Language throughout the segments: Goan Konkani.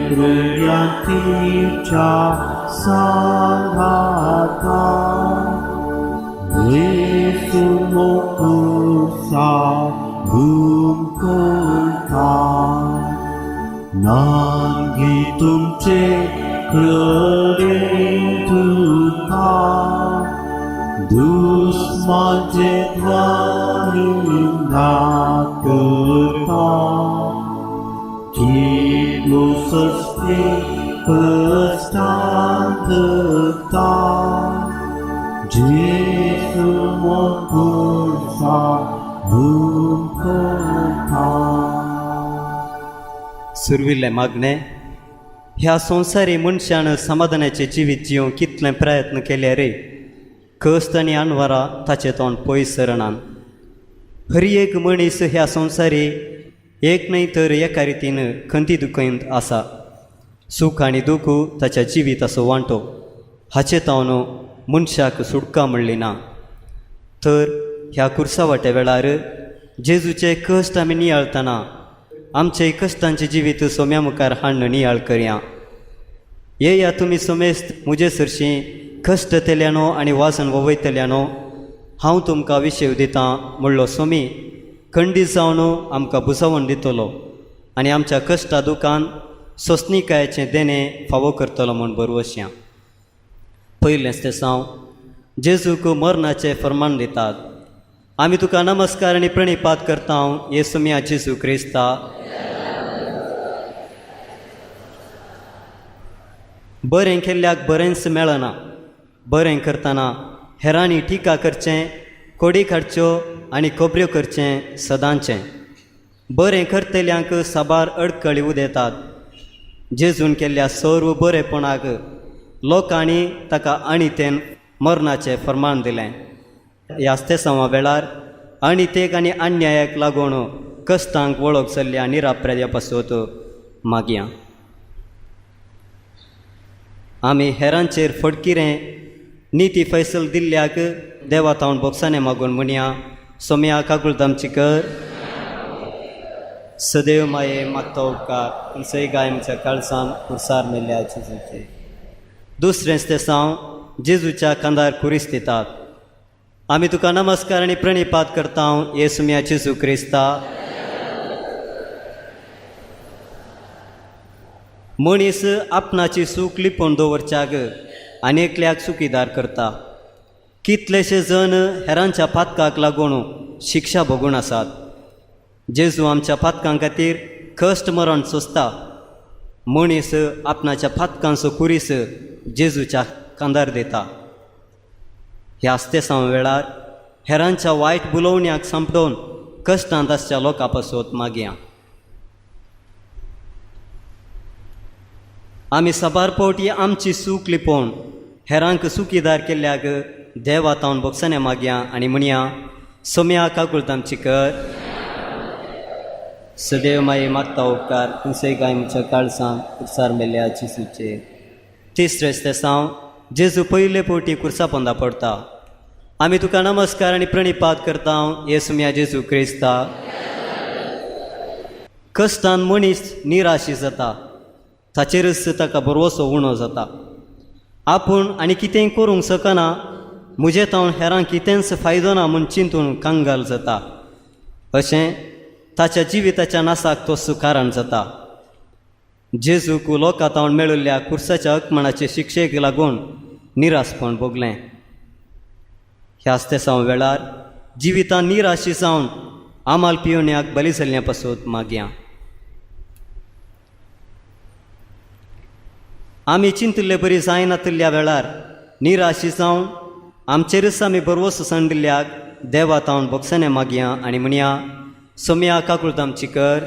प्रियांतीच्या सांगाता जेसू मोकुसा हुमकता नांगी तुमचे कडेन तुका दुस्माचे निंदा करता कितलो सस्ते कश्टांत धरता जेसू मोकुसा हुमकता. सुरविल्लें मागणें. ह्या संवसारी मनशान समाधानाचें जिवीत जिवंक कितले प्रयत्न केले रे, कश्ट आनी अणवरां ताचें तोंड पयस सरनात. हर एक मनीस ह्या संवसारी एक न्हय तर एका रितीन खंती दुखयंत आसा. सूख आनी दूख ताच्या जिविताचो वांटो. हाचे तावन मनशाक सुटका म्हणली ना. तर ह्या कुर्सावाट्या वेळार जेजूचे कश्ट आमी नियाळतना आमचे कश्टांचें जिवीत सोम्या मुखार हाडून नियाळ करया. येया तुमी समेस्त म्हजे सरशीं कश्टतेल्यानो आनी वासन ववयतल्यानो, हांव तुमकां विशेव दितां म्हणलो सोमी खंडीत जावन आमकां बुजावण दितलो आनी आमच्या कश्टा दुकान सोंसणीकायेचें देणें फावो करतलो म्हूण बरवसया. पयलेंच तें साव जेजूक मरणाचें फर्मान दितात. आमी तुका नमस्कार आनी प्रणिपात करता येसुमिया जेजू क्रिस्ता. बरें केल्ल्याक बरेंच मेळना. बरें करतना हेरांनी टिका करचें, कोडी काडच्यो आनी खबऱ्यो करचें सदांचें. बरें करतल्यांक साबार अडकळी उदेतात. जेजून केल्ल्या सर्व बरेपणाक लोकांनी ताका अनितेन मरणाचें फर्मान दिलें. ह्या तेसांवा वेळार अनितेक आनी अन्यायाक लागून कश्टांक वळख जाल्ल्या निराप्रेद्या पासत मागया. आमी हेरांचेर फटकिरें निती फैसल दिल्ल्याक देवा तावन बोगसाने मागून म्हणया, सोम्या काकुळट आमची कर. सदैव माये मागता उपकार खंयचोय गायमच्या काळसान कुर्सार मेल्ल्या जेजूचे. दुसरेंच तें साव जेजूच्या कांदार कुरीस दितात. आमी तुका नमस्कार आनी प्रणिपात करता येसुम्या जेजू क्रिस्ता. मनीस आपणाची सूख लिपोवन दवरच्याक आनी एकल्याक चुकीदार करता. कितलेशे जण हेरांच्या पातकाक लागून शिक्षा भोगून आसात. जेजू आमच्या पातकां खातीर कश्ट मरण सोंसता. मनीस आपणाच्या पातकांचो कुरीस जेजूच्या कांदार दिता. ह्या आस्तेसांव वेळार हेरांच्या वायट बुलोवण्याक सांपडोवन कश्टांत आसच्या लोकां पासत मागया. आमी साबार फावटी आमची सूख लिपोवन हेरांक सुखीदार केल्ल्याक देवा तावन बोगसाने मागया आनी म्हणया, सोम्या काकुळट आमची कर. सदैव माये मागता उपकार खंयचोय गायमच्या काळसान कुर्सार मेल्ल्या जेजूचे. तिसरें तेसांव जेजू पयले फावटी कुर्सा पोंदा पडटा. आमी तुका नमस्कार आनी प्रणिपात करता येसुम्या जेजू क्रिस्ता. कश्टान मनीस निराशी जाता, ताचेरच ताका बरवसो उणो जाता. आपूण आनी कितेंय करूंक शकना, म्हजे तावन हेरांक कितेंच फायदो ना म्हूण चिंतून कंगाल जाता. अशें ताच्या जिविताच्या नासाक तो कारण जाता. जेजूक लोकां तावन मेळिल्ल्या कुर्साच्या अकमणाचे शिक्षेक लागून निरासपण भोगलें. ह्या तेसांव वेळार जिवितान निराशी जावन आमाल पिवण्याक बली जाल्ल्या पासून मागया. आमी चिंतिल्ले बरी जायनातिल्ल्या वेळार निराशी जावन आमचेरच आमी बरवस सांडिल्ल्याक देवा तावन बोगसाने मागया आनी म्हणया, सोम्या काकुळट आमची कर.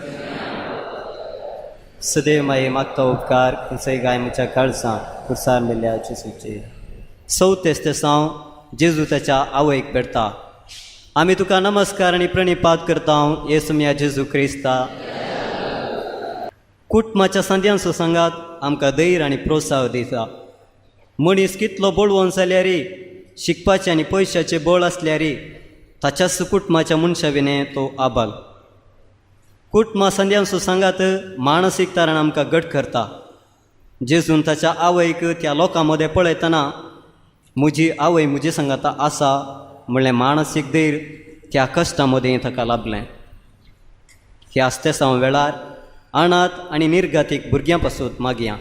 सदैव माये मागता उपकार खंयचोय गायमच्या काळसां कुर्सार मेल्ल्या जेजूचे. चवथें तेसांव जेजू ताच्या आवयक पेडटा. आमी तुका नमस्कार आनी प्रणिपात करता येसुम्या जेजू क्रिस्ता. कुटुंबाच्या सांद्यांचो सांगात आमकां धैर्य आनी प्रोत्साह दिता. मनीस कितलो बळवंत जाल्यार, शिकपाचें आनी पयशाचें बळ आसल्यार ताच्याच कुटुंबाच्या मनशा विणें तो आबाल. कुटुंबा सांद्यांचो सांगात मानसीक तारण आमकां घट करता. जेजून ताच्या आवयक त्या लोकां मदें पळयतना म्हजी आवय म्हजे सांगाता आसा म्हणलें मानसीक धैर्य त्या कश्टां मदें ताका लाभलें. ह्या आस्तेसांव वेळार अनाथ आनी निर्गातीक भुरग्यां पासून मागया.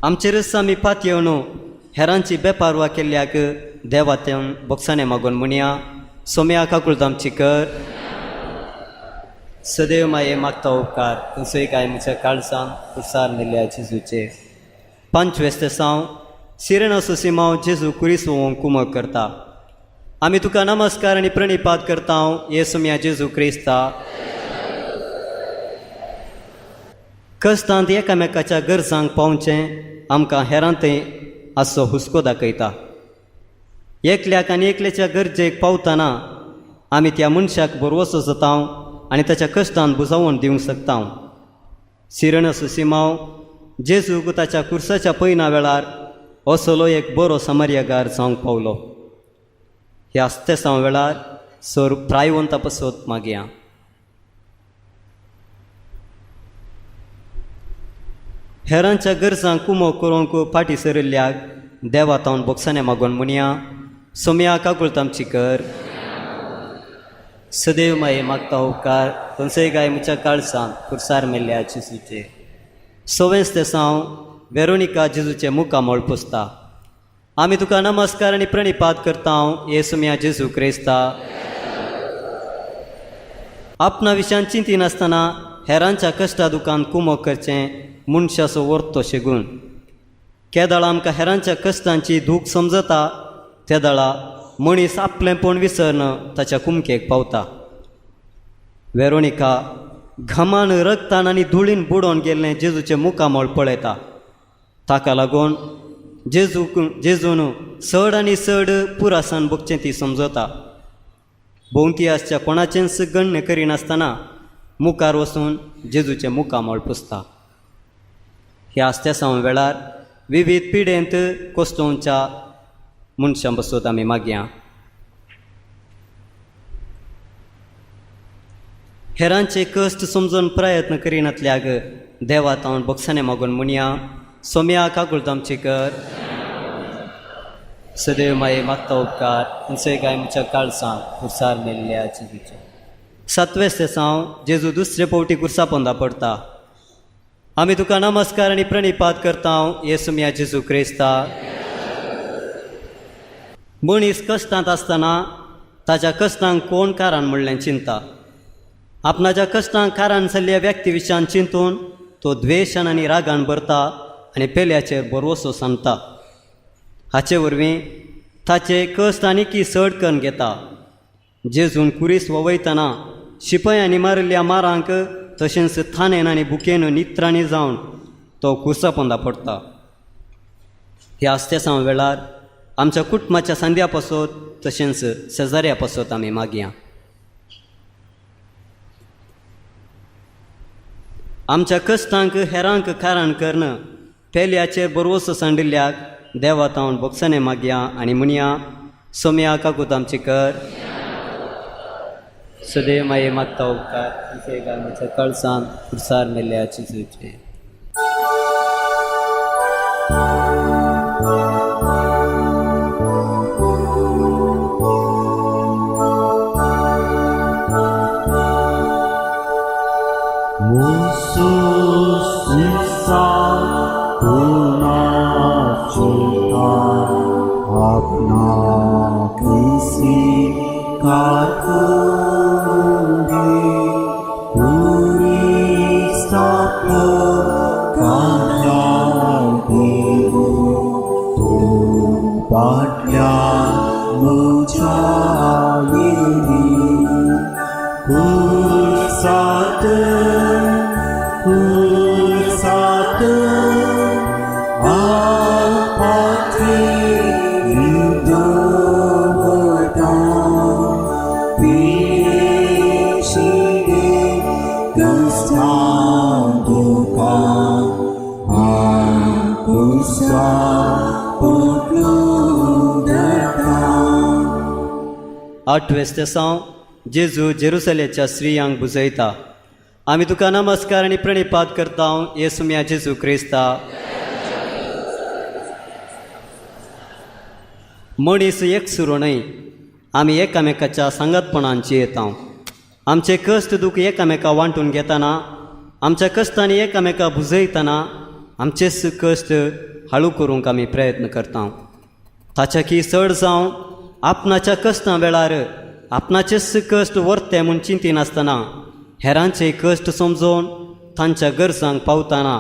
आमचेरच आमी पातयेवन हेरांची बेपारवा केल्ल्याक देवात्यान बोगसाणे मागून म्हणया, सोम्या काकुळत आमची कर. सदैव माये मागता उपकार खंयसय काय म्हज्या काळजान कुसार मेल्ल्या जेजूचे. पांचवें तेसांव सिरेनासो सिमांव जेजू कुरीस कुमक करता. आमी तुका नमस्कार आनी प्रणिपात करता ये सोम्या जेजू क्रिस्ता. कश्टांत एकामेकाच्या गरजांक पावचें आमकां हेरांतय आसचो हुस्को दाखयता. एकल्याक आनी एकल्याच्या गरजेक पावतना आमी त्या मनशाक बरवसो जाता आनी ताच्या कश्टान बुजावन दिवंक शकता. सिरणसो सिमांव जेजूक ताच्या कुर्साच्या पयना वेळार असलो एक बरो समर्यगार जावंक पावलो. ह्या आस्तेसांव वेळार सर प्रायवंता पसत मागया. हेरांच्या गरजांक कुमो करूंक फाटीं सरिल्ल्याक देवा तावन बोगसाणे मागून म्हणया, सोम्या काकुळत आमची कर. सदैव माये मागता उपकार खंयसय गाय म्हज्या काळजांत कुर्सार मेल्ल्या जेजूचे. सवेंच तेसांव वेरोनिका जेजूचें मुखामळ पुसता. आमी तुका नमस्कार आनी प्रणिपात करता ये सोम्या जेजू क्रिस्ता. आपणा विशयान चिंतिनासतना हेरांच्या कश्टा दुकान कुमो करचें मनशाचो वर्तो शेगून. केदळा आमकां हेरांच्या कश्टांची दूख समजता तेदळा मनीस आपलेंपण विसरन ताच्या कुमकेक पावता. वेरोनिका घामान रगतान आनी धुळीन बुडोवन गेल्लें जेजूचें मुखामळ पळयता. ताका लागून जेजून चड आनी चड पुरासान भोगचें ती समजता. भोंवती आसच्या कोणाचेंच गण्य करिनासतना मुखार वचून जेजूचें मुखामळ पुसता. ह्या आस्तेसांव वेळार विविध पिडेंत कोसतोवच्या मनशां बसत आमी मागया. हेरांचे कश्ट समजून प्रयत्न करिनातल्याक देवा तावन बोगसाणे मागून म्हणया, सोम्या काकुळत आमची कर. सदैव माये मागता उपकार खंयसय काय म्हज्या काळजांत कुर्सार मेल्ल्या जेजूचे. सातवें तेसांव जेजू दुसरे फावटी कुर्सा पोंदा पडटा. आमी तुका नमस्कार आनी प्रणिपात करता ये सोम्या जेजू क्रिस्ता. मनीस कश्टांत आसतना ताच्या कश्टांक कोण कारण म्हणलें चिंता. आपणाच्या कश्टांक कारण जाल्ल्या व्यक्ती विशयान चिंतून तो द्वेशान आनी रागान भरता आनी पेल्याचेर बरवसो सांगता. हाचे वरवीं ताचे कश्ट आनीकी चड करून घेता. जेजून कुरीस ववयतना शिपायांनी मारिल्ल्या मारांक तशेंच थानेन आनी बुकेन नित्रांनी जावन तो कुर्सा पोंदा पडटा. ह्या आस्तेसांव वेळार आमच्या कुटुंबाच्या सांद्या पासत तशेंच शेजाऱ्या पासत आमी मागया. आमच्या कश्टांक हेरांक कारण करून पेल्याचेर बरवसो सांडिल्ल्याक देवा तावन बोगसाणे मागया आनी म्हणया, सोम्या काकूत आमची कर. सदैव माये मागता उपकार म्हज्या काळजांत कुर्सार मेल्ल्या जेजूचे. आठवें तेसांव जेजू जेरुसलेच्या स्त्रियांक बुजयता. आमी तुका नमस्कार आनी प्रणिपात करता येसुम्या जेजू क्रिस्ता. मनीस एकसुरो न्हय, आमी एकामेकाच्या सांगातपणान जियेता. आमचे कश्ट दूख एकामेका वांटून घेतना, आमच्या कश्टांनी एकामेका बुजयतना आमचेच कश्ट हाळू करूंक आमी प्रयत्न करता. ताच्या की चड जावं आपणाच्या कश्टां वेळार आपणाचेच कश्ट व्हरते म्हूण चिंतिनासतना हेरांचे कश्ट समजून तांच्या गरजांक पावतना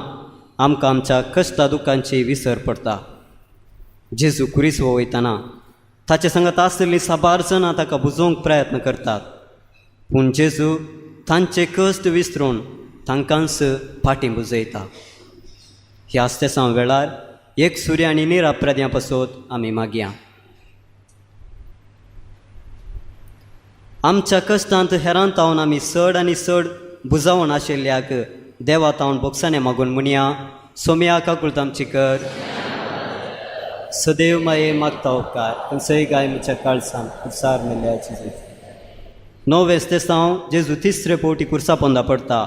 आमकां आमच्या कश्टा दुखांची विसर पडटा. जेजू कुरीस वयतना ताचे सांगात आसलेलीं साबार जाणां ताका बुजोवंक प्रयत्न करतात, पूण जेजू तांचे कश्ट विसरून तांकांच फाटीं बुजयता. ह्या तेसां वेळार एक सुर्य आनी निराप्रद्यां पासत आमी मागया. आमच्या कश्टांत हेरांत तावन आमी चड आनी चड बुजावण आशिल्ल्याक देवा तावन बोगसाणे मागून म्हणया, सोम्या काकुळत आमची कर. सदैव माये मागता उपकार खंयचोय गाय म्हज्या काळसान कुर्सार मेल्ल्याची. णवें तेसांव जेजू तिसरे फावटी कुर्सा पोंदा पडटा.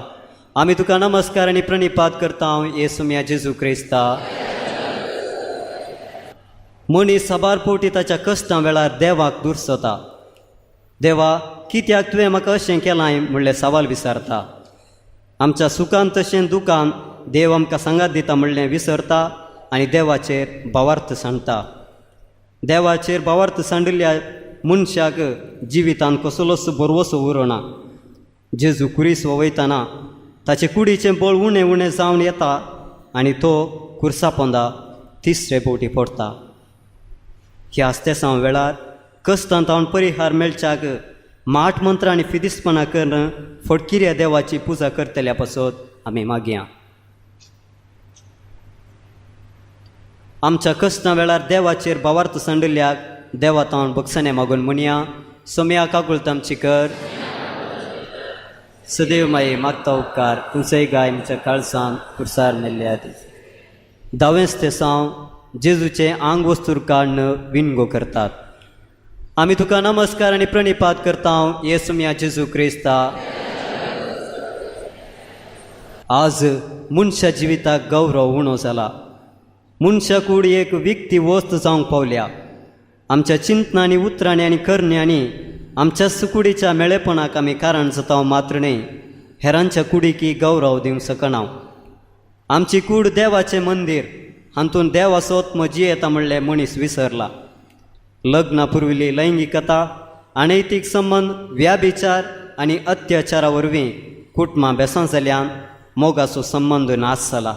आमी तुका नमस्कार आनी प्रणिपात करता येसुम्या जेजू क्रिस्ता. मनीस साबार फावटी ताच्या कश्टां वेळार देवाक दुरसता. देवा कित्याक तुवें म्हाका अशें केलां म्हणलें सवाल विचारता. आमच्या सुखान तशें दुखान देव आमकां सांगात दिता म्हणलें विसरता आनी देवाचेर भावार्थ सांडटा. देवाचेर भावार्थ सांडिल्ल्या मनशाक जिवितान कसलोच भरवसो उरना. जेजू कुरीस वयतना ताचे कुडीचें बळ उणें उणें जावन येता आनी तो कुर्सा पोंदा तिसरे फावटी पडटा. ह्या तेसांव वेळार कश्टांत तावन परिहार मेळच्याक माठ मंत्र आनी फिदिसपणां करून फटकिऱ्या देवाची पुजा करतल्या पासत आमी मागया. आमच्या कश्टां वेळार देवाचेर भावार्थ सांडिल्ल्याक देवा तावन बगसणे मागून म्हणया, सोम्या काकुळत आमची कर. सदैव माये मागता उपकार खंयचोय गाय आमच्या काळसान कुर्सार मेल्ल्या. धावेंच तेसांव जेजूचें आंग वस्तूर काडून विनगो करतात. आमी तुका नमस्कार आनी प्रणिपात करता येसुम्या जेजू क्रिस्ता. आज मनशा जिविताक गौरव उणो जाला. मनशा कूड एक विकती वस्त जावंक पावल्या. आमच्या चिंतनांनी उतरांनी आनी करण्यांनी आमच्या सुकुडीच्या मेळेपणाक आमी कारण जाता मात्र न्हय, हेरांच्या कुडीकी गौरव दिवंक शकना. आमची कूड देवाचें मंदीर, हातूंत देवाचो आत्मो जियेता म्हणलें मनीस विसरला. लग्ना पुर्विल्ली लैंगिकता, अनैतीक संबंद, व्याभिचार आनी अत्याचारा वरवीं कुटुंबां बेसां जाल्यान मोगाचो संबंद नाश जाला.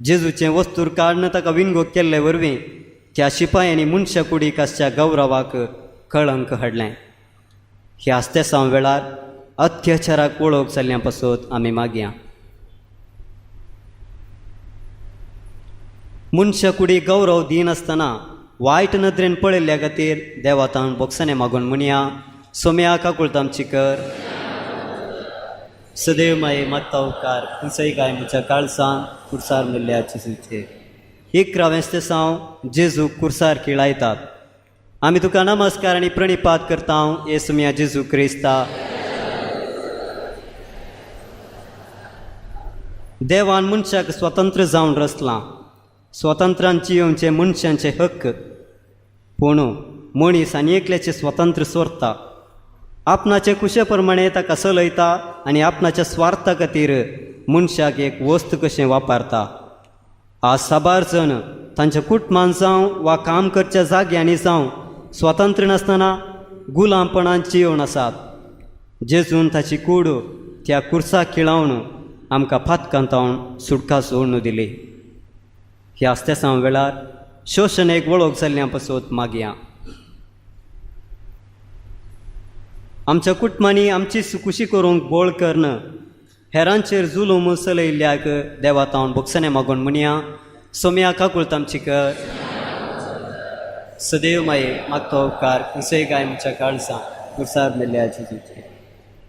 जेजूचें वस्तूर काडून ताका विनगो केल्ले वरवीं त्या शिपायांनी मनशा कुडीक आसच्या गौरवाक कळंक हाडलें. ह्या तेसांव वेळार अत्याचाराक वळख जाल्ल्या पासत आमी मागया. मनशा कुडीक गौरव दिनासतना वायट नदरेन पळयल्ल्या खातीर देवा तावन बोगसणे मागून म्हणया, सोम्या काकुळत आमची कर. सदैव माये मागता उपकार खंयचोय गाय म्हज्या काळसान कुर्सार मेल्ल्या जेजूचेर. इकरावें तेसांव जेजू कुर्सार किळायतात. आमी तुका नमस्कार आनी प्रणिपात करता येसुम्या जेजू क्रिस्ता. देवान मनशाक स्वतंत्र जावन रचलां. स्वतंत्रान जियोवचे मनशांचे हक्क, पूण मनीस आनी एकल्याचे स्वतंत्र सोरता. आपणाचे कुशे प्रमाणे ताका चलयता आनी आपणाच्या स्वार्था खातीर मनशाक एक वस्त कशें वापरता. आज साबार जण तांच्या कुटुंबान जावं वा काम करच्या जाग्यांनी जावं स्वतंत्र नासतना गुलामपणान जियोवन आसात. जेजून ताची कूड त्या कुर्साक खिळावन आमकां फातकांतावन सुटका सोडून दिली. ह्या तेसांव वेळार शोशण एक वळख जाल्ल्या पासत मागया. आमच्या कुटुंबांनी आमची सुकुशी करूंक बोळ करून हेरांचेर जुलूम चलयल्ल्याक देवा तावन बोगसणे मागून म्हणया, सोम्या काकुळत आमची कर. सदैव माये मागतो उपकार खंयचोय गाय आमच्या काळसां कुर्सार मेल्ल्या जेजूचे.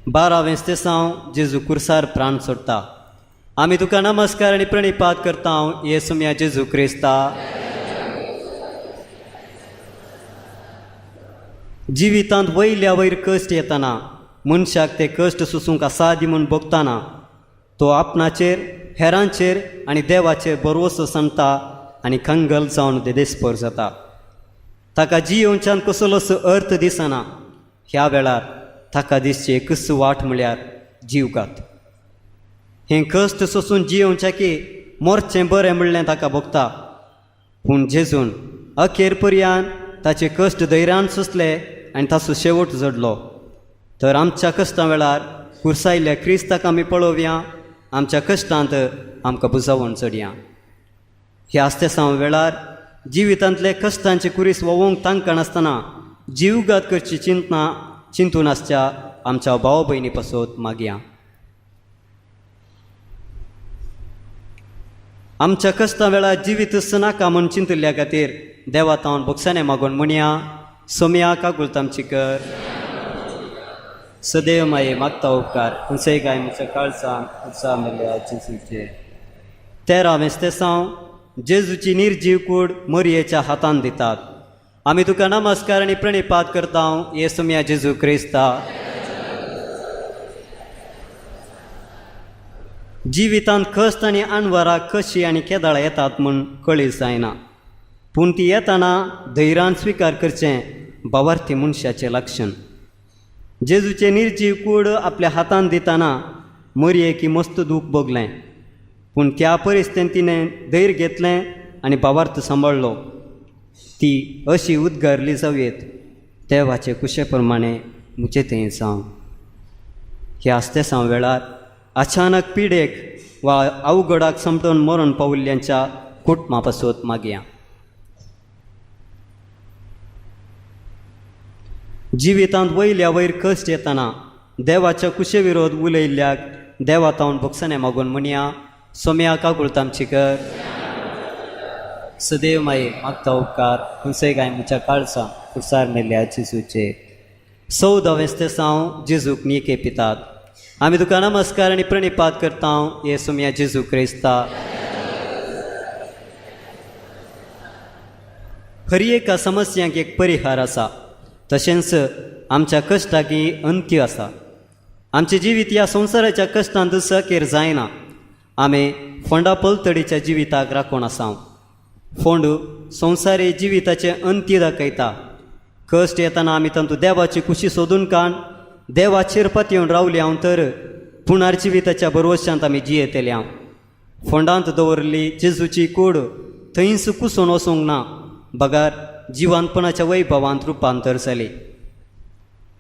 बारावें तेसांव जेजू कुर्सार प्राण सोडटा. आमी तुका नमस्कार आनी प्रणिपात करता येसुम्या जेजू क्रिस्ता. जिवितांत वयल्या वयर कश्ट येतना मनशाक ते कश्ट सोसूंक असादी म्हूण भोगतना तो आपणाचेर, हेरांचेर आनी देवाचेर भरवसो सांगता आनी कंगल जावन देदेस्पर जाता. ताका जियेवच्यान कसलोच अर्थ दिसना. ह्या वेळार ताका दिसची एकच वाट म्हळ्यार जीवघात. हें कश्ट सोसून जियेवच्या की मोरचें बरें म्हणलें ताका भोगता. पूण जेजून अखेर पर्यान ताचे कश्ट धैर्यान सोंसले आनी ताचो शेवट जोडलो. तर आमच्या कश्टां वेळार कुर्सायल्ल्या क्रिस्ताक आमी पळोवया, आमच्या कश्टांत आमकां बुजावण चडया. ह्या आस्तेसांव वेळार जिवितांतले कश्टांचे कुरीस व्होवोंक तांकां नासतना जीवघात करची चिंतना चिंतून आसच्या आमच्या भाव भयणी पासत मागया. आमच्या कश्टां वेळार जिवीत नाका म्हूण चिंतिल्ल्या खातीर देवा तावन बोगसाणे मागून म्हणया, सोमया कागुलत आमची कर. सदैव माये मागता उपकार खंयचेय गाय म्हज्या काळजान उत्साह मेल्ल्या जेजूचे. 13वें तेसांव जेजूची निर्जीव कूड मोरयेच्या हातान दितात. आमी तुका नमस्कार आनी प्रणिपात करता ये सोमया जेजू क्रिस्ता. जिवितांत कश्ट आनी अणवरां कशी आनी केदाळा येतात म्हूण कळी जायना, पूण ती येताना धैर्यान स्विकार करचें भावार्थी मनशाचें लक्षण. जेजूचें निर्जीव कूड आपल्या हातान दितना मोरयेक मस्त दूख भोगलें, पूण त्या परिस्थितीन तिणें धैर्य घेतलें आनी भावार्थ सांबाळ्ळो. ती अशी उद्गारली जावयेत, देवाचे कुशे प्रमाणे म्हजे थंय जावं. ह्या आस्तेसांव वेळार अचानक पिडेक वा अवघडाक समटून मरण पाविल्ल्यांच्या कुटुंबा पासत मागया. जिवितांत वयल्या वयर कश्ट येतना देवाच्या कुशे विरोध उलयल्ल्याक देवा तावन भोगसणे मागून म्हणया, सोम्या काकुळत आमची कर. सदैव माये मागता उपकार खंयचेय गाय म्हज्या काळजां कुर्सार मेल्ल्या जेजूचे. 14वें तेसांव जेजूक निके पितात. आमी तुका नमस्कार आनी प्रणिपात करता हे सोम्या जेजू क्रिस्ता. हर एका समस्यांक एक परिहार आसा, तशेंच आमच्या कश्टाकी अंत्य आसा. आमचें जिवीत ह्या संवसाराच्या कश्टांत सकेर जायना. आमी फोंडा पलतडीच्या जिविताक राखून आसा. फोंड संवसारी जिविताचें अंत्य दाखयता. कश्ट येतना आमी तातूंत देवाची खुशी सोदून काण देवाचेर पातयेवन रावली हांव तर पुणार जिविताच्या भरवशांत आमी जियेतले हांव. फोंडांत दवरली जेजूची कूड थंयच कुसून वचूंक ना, बगार जिवानपणाच्या वैभवांत रुपांतर जाली.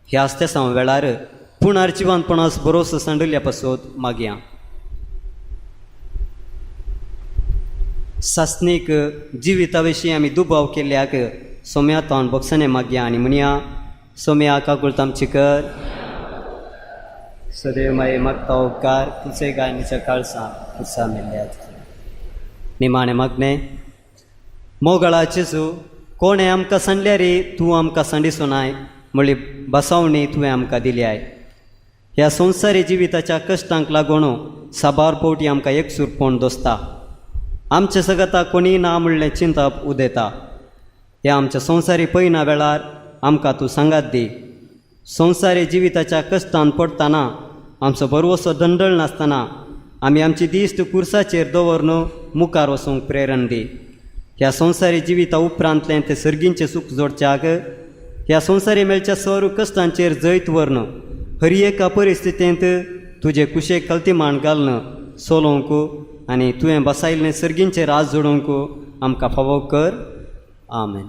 ह्या आस्तेसांव वेळार पुणार जिवानपणास भरोसो सांडल्या पासत मागया. सासणीक जिविता विशीं आमी दुबाव केल्ल्याक सोम्या तावन बोगसणे मागया आनी म्हणया, सोम्या काकुळत आमची कर. सदैव माये मागता उपकार तुझे गायनीच्या काळसां उत्साह मेल्ल्या. निमाणें मागणें, मोगळा जेजू, कोणें आमकां सांडल्यार तूं आमकां सांडिसो नाय म्हणली बसावणी तुवें आमकां दिली I. ह्या संवसारी जिविताच्या कश्टांक लागून साबार फावटी आमकां एकसूरपण दोसता. आमचे सगता कोणीय ना म्हणलें चिंतप उदयता. ह्या आमच्या संवसारी पयना वेळार आमकां तूं सांगात दी. संवसारी जिविताच्या कश्टान पडटना आमचो भरवसो दंडळ नासतना आमी आमची दिश्ट कुर्साचेर दवरून मुखार वचूंक प्रेरण दी. ह्या संवसारी जिविता उपरांतलें तें सर्गींचें सूख जोडच्याक ह्या संवसारी मेळच्या सर्व कश्टांचेर जैत व्हरून हर एका परिस्थितींत तुजे कुशेक कल्तिमाण घालून चलोवंक आनी तुवें बसायल्लें सर्गींचें राज जोडूंक आमकां फावो कर. आमेन.